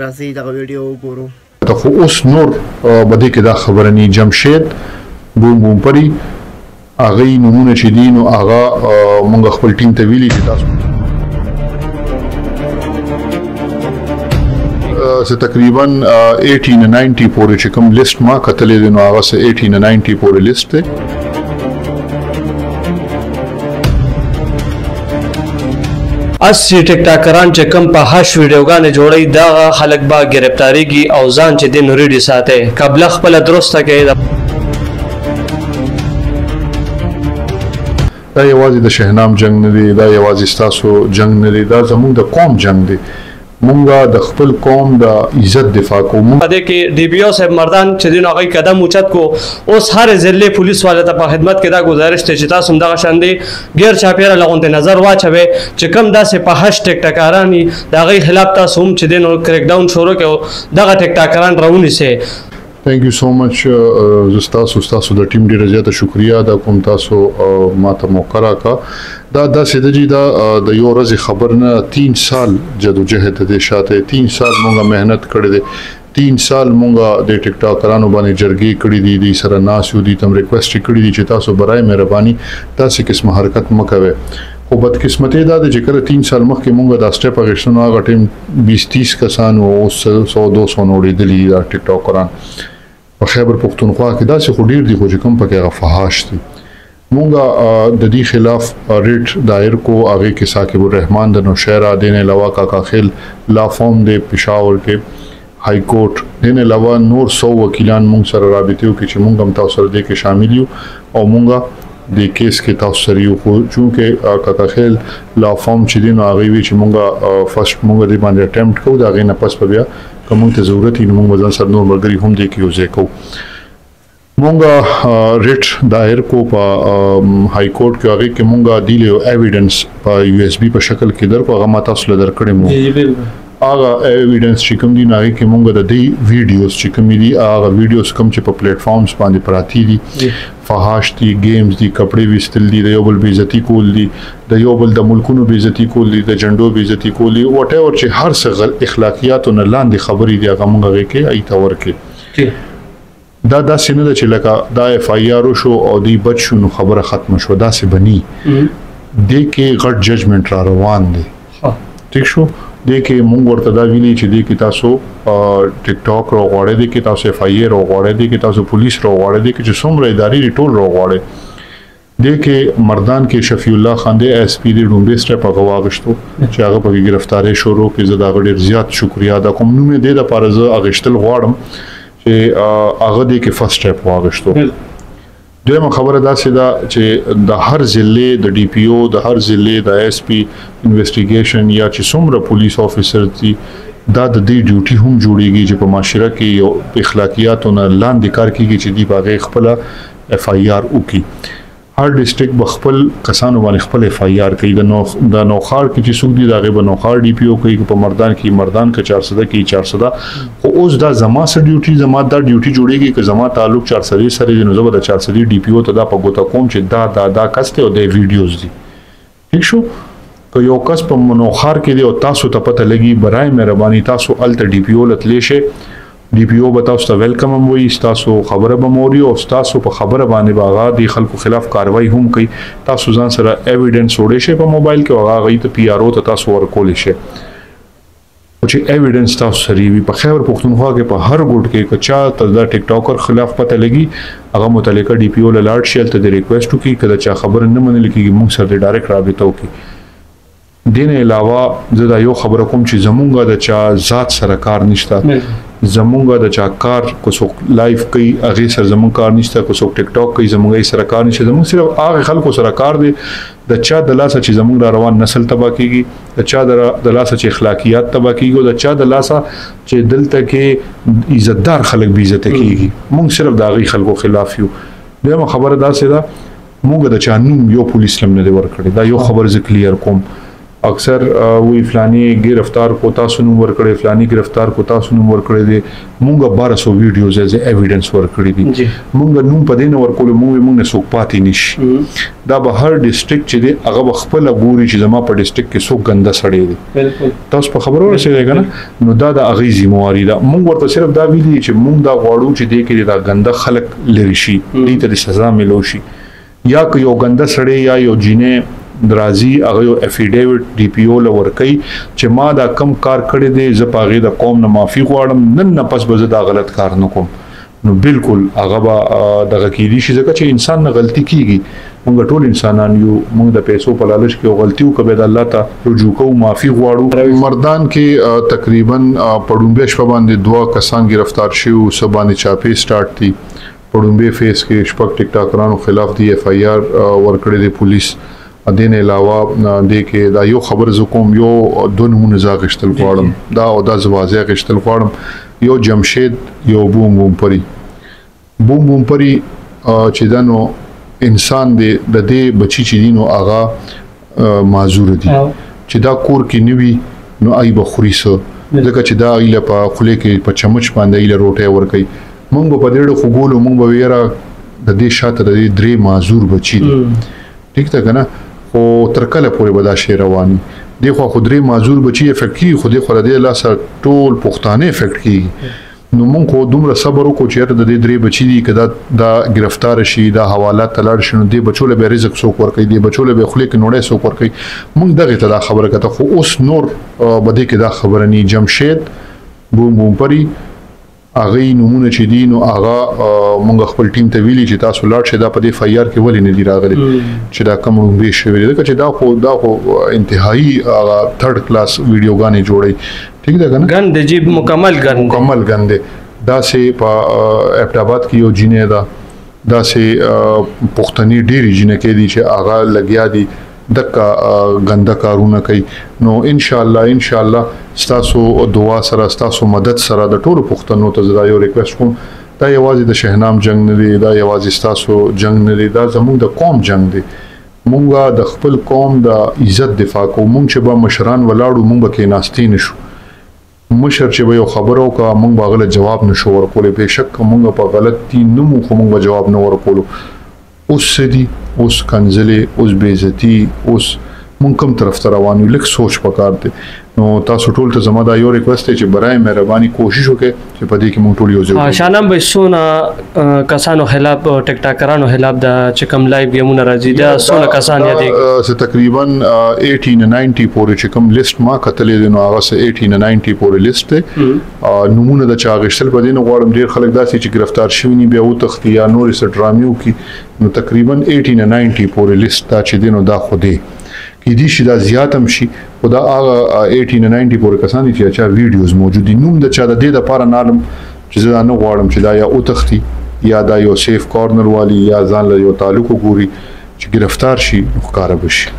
راځئ دغه ویډیو وګورو. ته خو اوس نور به دې کې دا خبره نی، جمشید بوم بوم پری هغه نمونه چې دي، نو هغه مونږ خپل ټیم ته ویلي چې تاسو څه تقریبا 80 نه 90 پورې چې کوم لیست ما کتلې دی، نو هغه څه 80 نه 90 پورې لیست دی. 80 ټیک ټاکران چې کم په هش ویډیوګانې جوړي، دا خلک به گرفتاریږي او ځان چې دین ریډي ساته قبل خپل درسته کې. دا یوازې د شهنام جنگ نه دی، دا یوازې ستاسو جنگ نه دی، دا زموږ د قوم جنگ دی. مونږه د خپل قوم د عزت دفاع کوو. په دې کې ډي بي او صاحب مردان چې دین هغه قدم اوچت کو. اوس هر ضلع پولیس والا ته په خدمت کې دا گزارش ته چې تاسو هم دغه شان دی غیر چاپیره لغونته نظر واچوي چې کم داسې په هش ټیک ټاکرانی د هغې خلاف تاسو هم چې دین کریک ډاون شروع کړو، دغه ټیک ټاکران راونیسي. ثانک یو سو مچ. زه ستاسو د ټیم ډیره زیاته شکریا ادا کوم، تاسو ما ته موقع راکړه. دا داسې ده چې دا د یو ورځې خبر نه، 3 سال جدوجهد د شاته، 3 سال مونږه مهنت کړی دی، 3 سال مونږه د ټیک ټاکرانو باندې جرګې کړې دي، دي سره ناس یو دي تم ریکوست کړی دي چې تاسو برای مهرباني تاسو قسمه حرکت مکوئ. خو بدقسمتي دا ده چې کله 3 سال مخکې مونږه دا سټپ اخیستو، هغه ټیم 20 30 کسان وو، اوس 100 200 نوړېدلي دي. دا ټیک ټاکران په خیبر پښتونخوا کې داسې خو ډیر دي، خو چې کوم پکې هغه فحاش دي. مونږه د دې خلاف ریټ دایر کو، هغه کې ثاقب الرحمن د نوشهره دین علاوه کاکا خیل لا فارم دی پېښور کې های کورټ دین علاوه نور 100 وکیلان مونږ سره رابطې وکړي چې مونږ هم تاسو سره دې کې شامل یو او مونږه د کیس کې تاسو سره یو. خو چونکه کاکا خیل لا فارم چې دی، نو هغه وی چې مونږه فرست مونږ دې باندې اټمپټ کوو، د هغې نه پس به بیا که مونږ ته ضرورت وي، نو مونږ به ځان سره نور ملګري هم دې کې یو ځای کوو. مونږه ریټ دایر کو په های کورټ کې، هغه کې مونږه دی له ایویډنس په یو اس بي په شکل کې درکو، هغه ما تاسو له درکړې مو. هغه ایویډنس چې کوم دي، هغه کې مونږ د دې ویډیوز چې کوم دي، هغه ویډیوز کوم چې په پلیټ فارمز باندې پراتی دي، فحاش دي، گیمز دي، کپڑے وستل دي، د یو بل بیزتی کول دي، د یو بل د ملکونو بیزتی کول دي، د جنډو بیزتی کول دي، وات ایور چې هر څه اخلاقیاتو نه لاندې خبرې دي، هغه مونږ هغه کې ایته ورکې. دا داسې نه ده چې لکه دا اف آی آر شو او دی بچ شو نو خبره ختمه شو، داسې بني. دې کې غټ ججمنټ را روان دی، ټیک شو؟ دې کې مونږ ورته دا ویلي چې دې کې تاسو ټیک ټاک را غواړئ، دې کې تاسو اف آی ای را غواړئ، دې کې تاسو پولیس را غواړئ، دې کې چې څومره ادارې دي ټول را غواړئ. دې کې مردان کې شفیع الله خان دی، اس پی دی، ډومبه سټپ هغه واغشتو چې هغه پکې گرفتارې شروع کړې. زه د هغه ډېر زیات شکریا ادا کوم. نوم یې دې دپاره زه اغشتل غواړم چې هغه دې کې فرست سټپ واغشتو. دویمه خبره داسې ده چې د هر ضلع د ډي پی او، د هر ضلع د اس پی انویسټیګیشن یا چې څومره پولیس افیسر دي، دا د دې ډیوټي هم جوړیږي چې په معاشره کې یو اخلاقیاتو نه لاندې کار کیږي چې دی په هغې خپله اف آی آر وکړي. هر ډیسټریکټ به خپل کسانو باندې خپل اف آی آر کوي. د نوښار کې چې څوک دي، د هغې به نوښار ډي پی او کوي، که په مردان کې مردان، که چارسده کې چارسده. خو اوس دا زما څه ډیوټي، زما دا ډیوټي جوړیږي که زما تعلق چارسدې سره دی، نو زه به د چارسدې ډي پی او ته دا په ګوته کوم چې دا دا دا کس دی او دا ویډیوز دي، ټیک شو؟ که یو کس په نوښار کې دی او تاسو ته پته لګي، برای مهرباني تاسو هلته ډي پی او له تللی شئ. ډي پی او به تاسو ته ویلکم هم وایي، ستاسو خبره به موري او ستاسو په خبره باندې به هغه د خلکو خلاف کاروایی هم کوي. تاسو ځان سره ایویډنس وړی شئ په موبایل کې او هغه هغوی ته پی آر او ته تاسو ورکولی شئ، خو چې ایویډنس تاسو سره وي. په خیبر پښتونخوا کې په هر ګوټ کې که چا ته د ټیک ټاکر خلاف پته لګي، هغه متعلقه ډي پی او له لاړ شي، هلته د ریکویسټ وکړي. که د چا خبره نه منل کېږي، موږ سره د ډایرکټ رابطه وکړي. دې نه علاوه زه دا یو خبره کوم چې زمونږ د چا ذات سره کار نشته، زمونږ د چا کار کو څوک لایف کوي هغې سره زمونږ کار نشته، که څوک ټیک ټاک کوي زمونږ یې سره کار نشته. زمونږ صرف هغه خلکو سره کار دی د چا د لاسه چې زمونږ را روان نسل تباه کیږي، د چا د لاسه چې اخلاقیات تباه کیږي، او د چا د لاسه چې دلته کې عزتدار خلک بې عزته کیږي. مونږ صرف د هغې خلکو خلاف یو. دویمه خبره داسې ده، مونږ د چا نوم یو پولیس لم نه دی ورکړی. دا یو خبر زه کلیر کوم. اکثر وی فلانی گرفتار کو تاسو نوم ورکړی، فلانی گرفتار کو تاسو نوم ورکړی دی. مونږ 1200 ویډیوز از ایویډنس ورکړی دي. مونږ نوم په دې نه ورکولو، مونږ نه څوک پاتې نشي. دا به هر ډیسټریکټ چې دی هغه به خپله ګوري چې زما په ډیسټریکټ کې څوک ګنده سړی دی. بالکل تاسو په خبرو ورسېدئ که نه؟ نو دا د هغې ذمهواري ده. مونږ ورته صرف دا ویلي چې مونږ دا غواړو چې دې کې دا ګنده خلک لرې شي، دې ته د سزا ملو شي. یا که یو ګنده سړی یا یو جینۍ درازي، هغه یو افیډیوټ ډي پی او له ورکوي چې ما دا کم کار کړی دی، زه په هغې د قوم نه معافي غواړم، نن نه پس به زه دا غلط کار نه کوم، نو بالکل هغه به دغه کېدی شي. ځکه چې انسان نه غلطي کیږي، مونږ ټول انسانان یو، مونږ د پیسو په لالچ کې یو غلطي وکړو، بیا د الله ته رجوع کوو، معافي غواړو. مردان کې تقریبا په ړومبۍ شپه باندې 2 کسان ګرفتار شوي وو، څه باندې چاپې سټارټ دي. په ړومبۍ فیس کې 6 ټیک ټاکرانو خلاف دی اف آی آر ورکړی دی پولیس. دې نه علاوه دې کې دا یو خبر زه کوم، یو 2 نمونه زه اخیستل غواړم، دا او دا زه واضح اخیستل غواړم. یو جمشید، یو بوم بوم پری. بوم بوم پری چې دا نو انسان دی، د دې بچی چې دی نو هغه معذور دی، چې دا کور کې نه وي نو ای به خوري څه، ځکه چې دا ایله په خولې کې په چمچ باندې ایله روټۍ ورکوي. مونږ به په دې اړه خوګولو، مونږ به ویره د دې شاته د دې 3 معذور بچي دي، ټیک ده که نه؟ خو تر کله پورې به دا شی روان وي؟ دې خوا خو 3 معذور بچي افیکټ کېږي، خو دې خوا د دې لاسه ټول پښتانه افیکټ کېږي. نو مونږ خو دومره صبر وکړو چې یاره د دې 3 بچي دي، که دا ګرفتار شي، دا حوالات ته لاړ شي، نو دې بچو له به رزق څوک ورکوي، دې بچو له به خولې کې نوړی څوک ورکوي. مونږ دغې ته دا خبره کته، خو اوس نور به دې کې دا خبره نه. جمشید بوم بوم پري هغې نومونه چې دي نو هغه مونږ خپل ټیم ته ویلي چې تاسو لاړ شئ، دا په دې اف آی آر کې ولې نه دي راغلي چې دا کم ړومبې شوي دي؟ ځکه چې دا خو انتهایي هغه تھرډ کلاس ویډیوګانې جوړوي، ټیک ده که نه؟ ګند دی جی، مکمل ګند دی، مکمل ګند دی. داسې په ایبټ آباد کې یو جینۍ ده، داسې پښتني ډېرې جینکۍ دي چې هغه لګیا دي دکه ګنده کارونه کوي. نو انشاءالله انشاءالله ستاسو دعا سره، ستاسو مدد سره د ټولو پښتنو ته زه دا یو ریکویسټ کوم، دا یوازې د شهنام جنگ نه دی، دا یوازې ستاسو جنگ نه دی، دا زموږ د قوم جنگ دی. مونږ د خپل قوم د عزت دفاع کوو. مونږ چې به مشران ولاړو مونږ به کېناستې نه شو، مشر چې به یو خبره وکړه مونږ به هغه له جواب نه شو ورکولی، بېشک که مونږ په غلط دي نه مو، خو مونږ به جواب نه ورکولو. اوس څه دي؟ اوس کنځلې، اوس بېعزتي، اوس مونږ کوم طرف ته روان یو؟ لږ سوچ پکار دی. نو تاسو ټول ته زما دا یو ریکوست دی چې برای مهرباني کوشش وکړئ چې په دې کې مونږ ټول یو ځای وکړو. شانم بھائی، څونه کسانو خلاف، ټیک ټاکرانو خلاف دا چې کوم لایو گیمونه راځي، دا څونه کسان یادېږي؟ څه تقریبا 80 نه 90 پورې چې کوم لیست ما کتلی دی، نو هغه څه 80 نه 90 پورې لیست دی. نومونه د چا اخیستل په دې نه غواړم، ډېر خلک داسې چې ګرفتار شوي نه بیا وتښتي یا نورې څه ډرامې وکړي. نو تقریبا 80 نه 90 پورې لیست دا چې دی نو دا خو دی، کېدی شي دا زیات هم شي، خو دا هغه 80 نه 90 پورې کسان دي چې چا ویډیوز موجود دي. نوم د چا د دې دپاره نه اخلم چې زه دا نه غواړم چې دا یا وتښتي یا دا یو سیف کارنر والي یا ځان له یو تعلق وګوري چې ګرفتار شي نو ښکاره به شي.